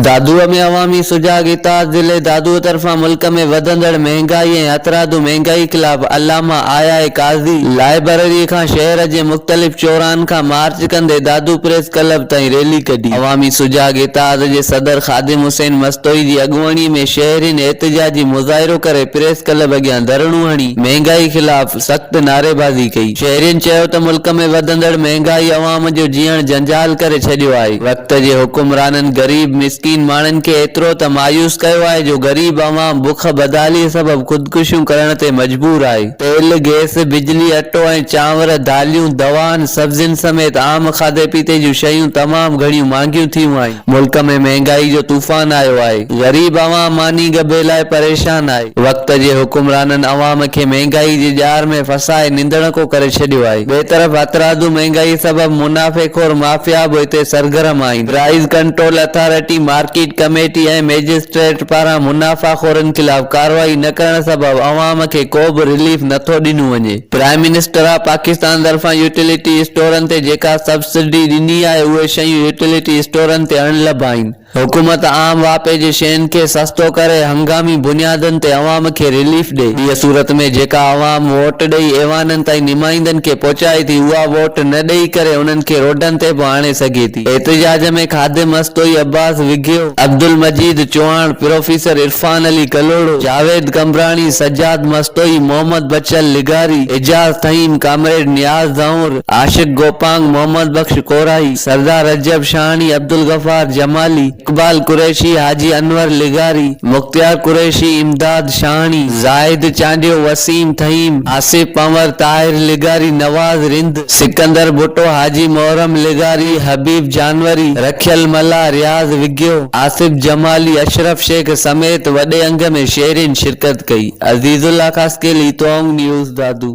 دادوء ۾ عوامي سجاڳ اتحاد ضلعي دادوء طرفان ملڪ ۾ وڌندڙ مهنگائي ۽ هٿرادو مهنگائي خلاف علامه آء آء قاضي لائبرريء کان شهر جي مختلف چوراهن کان مارچ ڪندي دادو پريس ڪلب تائين ريلي ڪڍي. عوامي سجاڳ اتحاد جي صدر خادم حسين مستوئي جي اڳواڻي ۾ شهرين احتجاجي مظاهرو ڪري پريس ڪلب اڳيان ڌرڻو هڻي مهنگائي خلاف سخت نعريبازي ڪئي. شهرين چيو ته ملڪ ۾ وڌندڙ مهنگائي عوام جو جيئڻ جنجال ڪري ڇڏيو آهي، وقت جي حڪمرانن غريب مسڪين ماڻهن کي ايترو ته مايوس ڪيو آهي جو غريب عوام بک بدحالي سبب خودڪشيون ڪرڻ تي مجبور آهي، تيل، گئس، بجلي، اٽو ۽ چانور، داليون، دوائن، سبزين سميت عام کاڌي پيتي جون شيون تمام گهڻيون مهانگيون ٿيون آهن. ملڪ ۾ مهنگائي جو طوفان آيو آهي، غريب عوام ماني ڳڀي لاء پريشان آهي، وقت جي حڪمرانن عوام کي مهنگائي جي ڄار ۾ ڦاسائي نڌڻڪو ڪري ڇڏيو آهي، ٻئي طرف هٿرادو مهنگائي سبب منافعي خور مافيا به هتي سرگرم آهن، price control authority, market committee ۽ magistrate پاران منافع خورن خلاف ڪارروائي نه ڪرڻ سبب عوام کي ڪو به رليف نٿو ڏنو وڃي. پرائم منسٽر آف پاڪستان طرفان يوٽيلٽي اسٽورن تي جيڪا سبسڊي ڏني آهي اهي شيون يوٽيلٽي اسٽورن تي اڻلڀ آهن. حڪومت عام واهپي جي شين کي سستو ڪري هنگامي بنيادن تي عوام کي رليف ڏي. ٻيء صورت ۾ جيڪا عوام ووٽ ڏئي ايوانن تائين نمائندن کي پهچائي ٿي اها ووٽ نه ڏئي ڪري انهن کي روڊن تي به آڻي سگهي ٿي. احتجاج ۾ خادم مستوئي، عباس وگهيو، عبدالمجيد چوهاڻ، پروفيسر عرفان علي ڪلهوڙو، جاويد قمبراڻي، سجاد مستوئي، محمد بچل لغاري، اعجاز ٿهيم، ڪامريڊ نياز زئونر، عاشق گوپانگ، محمد بخش ڪورائي، سردار رجب شاهاڻي، عبدالغفار جمالي، اقبال قريشي، حاجي انور لغاري، مختيار قريشي، امداد شاهاڻي، زاهد چانڊيو، وسيم ٿهيم، آصف پنور، طاهر لغاري، نواز رند، سڪندر ڀٽو، حاجي محرم لغاري، حبيب جانوري، رکيل ملاح، رياض وگهيو، آصف جمالي، اشرف شيخ سميت وڏي انگ ۾ شهرين شرڪت ڪئي. عزيز الله خاصخيلي، توانگ نيوز، دادو.